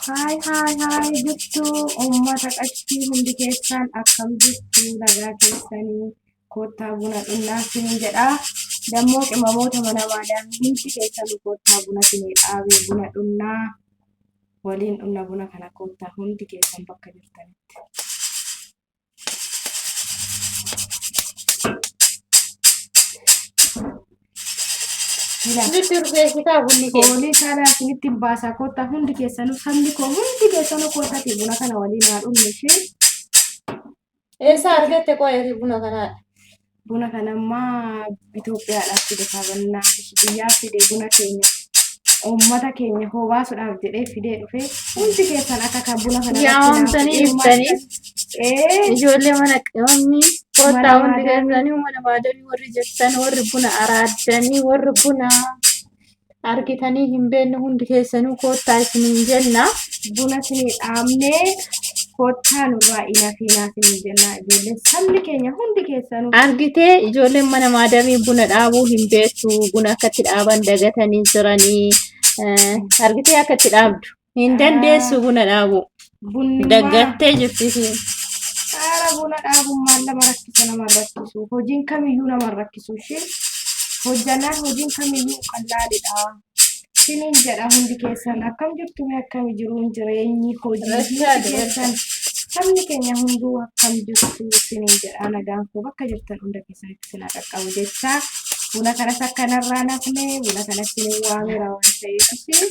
Haay haay haay, jirtu uummata qachii hundi keessan, akkam jirtu? Nagaa keessanii? Koottaa buna dhunnaa isiniin jedha. Dammoo qimamoota mana maadaamii hundi keessanuu koottaa, buna isinii dhaabee buna dhunnaa, waliin dhunna buna kana. Koottaa hundi keessan bakka jirtanitti. Ila. Nutti urgeessitaa bunni kee. Foolii isaa isinitti hin baasaa. Koottaa hundi keessanuu, sabni koo hundi keessanuu koottati, buna kana waliin haa dhugnu ishee. Eessaa argatte qo'eeti buna kanaa? Buna kana ammaa Itoophiyaadhaaf fide, kaabannaa biyyaa fide. Buna keenya uummata keenya hobaasuudhaaf jedhee fidee dhufe. Hundi keessan akka kan buna kana Yaamamtanii dhuftanii ijoollee mana qimamii kottaa Mana hundi maadaamii. keessanii, mana maadamii warri jirtan, warri buna araaddanii, warri buna argitanii hin beekne hundi keessanuu kottaa isiniin jenna. Buna isinii dhaabnee, kottaa, nurraa hin hafiinaa isiniin jenna, ijoollee sabni keenya hundi keessanuu. Argitee, ijoolleen mana maadamii buna dhaabuu hin beektu. Buna akkatti dhaaban dagatanii jiranii. Argitee, akka itti dhaabdu hin dandeessu buna dhaabuu. Bunni Daggattee jirti isiin. Haala buna dhaabuun maal nama rakkisa? Nama rakkisu. Hojiin kamiyyuu nama rakkisu ishee hojjannaan hojiin kamiyyuu qal'aadha. Isiniin jedha, hundi keessan akkam jirtu mee? Akkami jiruun jireenyi hojii hundi Rashaad keessan, sabni keenya hunduu akkam jirtu isiniin jedha. Nagaan koo bakka jirtan hunda keessanitti isin haa qaqqabu jecha, buna kanas akka narraa nafne, buna kanas isin waameera waan ta'eef.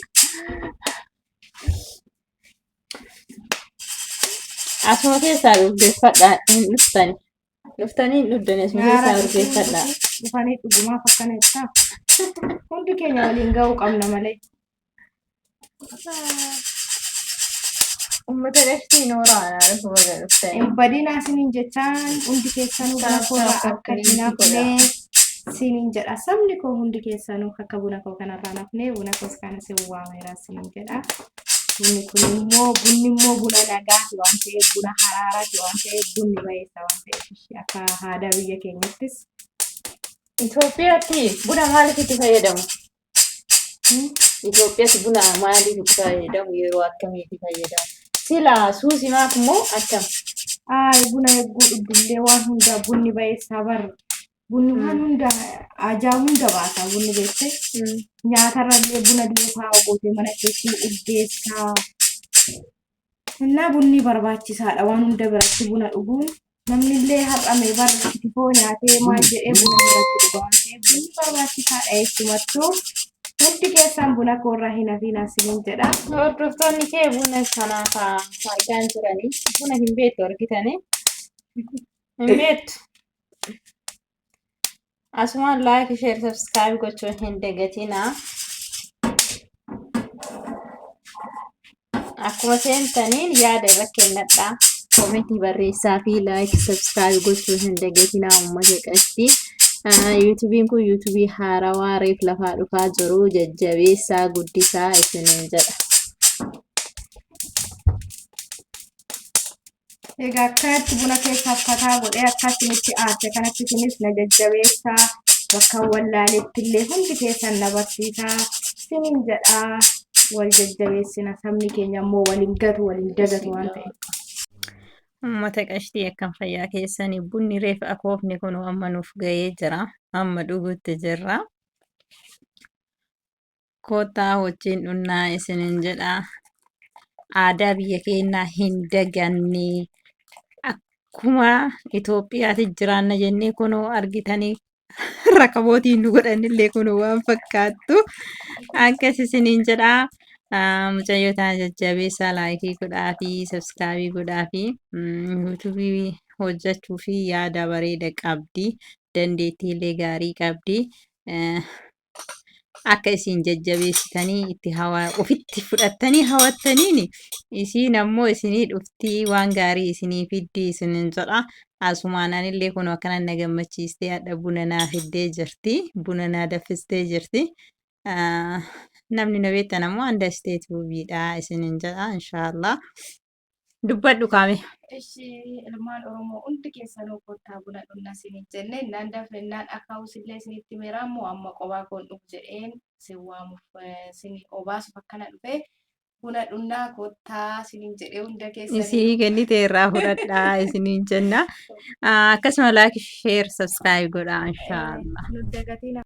Asuma keessaa urgeeffadhaa, hin dhuftani. Dhuftanii hin dhugdani, asuma keessaa urgeeffadhaa. Dhufanii dhugumaaf akkana jettaa? Hundi keenya waliin ga'uu qabna malee. Uummata daftii nooraa anaa dhufu, baga dhuftanii. Hin badinaa isiniin jechaan, hundi keessanuu buna koorraa akka hin hafne isiniin jedha. Sabni koo hundi keessanuu akka buna koo kanarraa hin hafne, buna koos kana isin waameera isiniin jedha. Bunni kun immoo, bunni immoo buna nagaati waan ta'eef, buna haraaraati waan ta'eef, bunni bayeessa waan ta'eef, ishee akka aadaa biyya keenyattis. Itoophiyaatti buna maaliif itti fayyadamu? Itoophiyaatti buna maaliif itti fayyadamu? Yeroo akkamii itti fayyadamu? Sila suusimaaf immoo akkam? Ay, buna eeguu dhugdullee waan hundaa bunni bayeessaa bar. Bunni waan hunda, ajaa hunda baasa bunni, beektee. Nyaatarrallee buna duukaa gootee mana keessi urgeessaa. Innaa bunni barbaachisaadha waan hunda biratti buna dhuguun. Namni illee har'ame bar kitifoo nyaatee maal jedhee buna biratti dhuga waan ta'eef, bunni barbaachisaadha eessumattuu. Hundi keessan buna koorraa hin hafiinaa isiniin jedha. Hordoftoonni kee buna kanaaf argaan jiranii buna hin beektu, argitanii hin beektu. Asumaan like, share, subscribe gochuu hin dagatinaa. Akkuma seentaniin yaada irra kennadhaa. Koomentii barreessaa fi like, subscribe gochuu hin dagatinaa, uummata qasti. Yuutuubiin kun yuutuubii haarawaa reef lafaa dhufaa jiru, jajjabeessaa guddisaa isiniin jedha. Egaa akkanatti buna keessa uffataa godhee akka isinitti aarse kanatti isinis na jajjabeessaa, bakka wallaaletti illee hundi keessan na barsiisaa isiniin jedhaa. Wal jajjabeessina, sabni keenya immoo waliin gatu, waliin dagatu waan ta'eef. Uummata qashtii, akkam fayyaa keessanii? Bunni reef akoofni kun amma nuuf ga'ee jira. Amma dhuguutti jirra. Kottaa wajjin dhunnaa isinin jedha. Aadaa biyya keenyaa hin daganne. Akkuma Itoophiyaatti jiraanna jennee kunoo argitanii, rakabootiin nu godhanillee kunoo waan fakkaattu. Akkas isiniin jedha. Mucayyoo tana jajjabeessaa, laayikii godhaa fi sabskiraabii godhaa fi yuutuubii hojjechuu fi yaada bareeda qabdi. Dandeettiilee gaarii qabdi. Akka isin jajjabeessitanii itti hawa ofitti fudhattanii hawattaniin, isiin ammoo isinii dhuftii, waan gaarii isinii fiddii isinin jedha. Asumaan anillee kun akkana na gammachiistee hadha buna naa fiddee jirti. Buna naa daffistee jirti. Namni na beektan ammoo anda isteet hubiidha isinin jedha, inshaallah. Dubbadhu kaame. Ishi, ilmaan Oromoo hundi keessanuu kottaa buna dhunna isiniin jenne. Naan dafennaan akaawus illee isinitti meeraa immoo amma qobaa koon dhufu jedheen isin waamuuf, isin obaasuuf akkana dhufe. Buna dhunnaa kottaa isiniin jedhee hunda keessanii. Isinii kennite irraa fudhadhaa isiniin jenna. Akkasuma like, share, subscribe godhaa inshaallah. Nu dagatiin.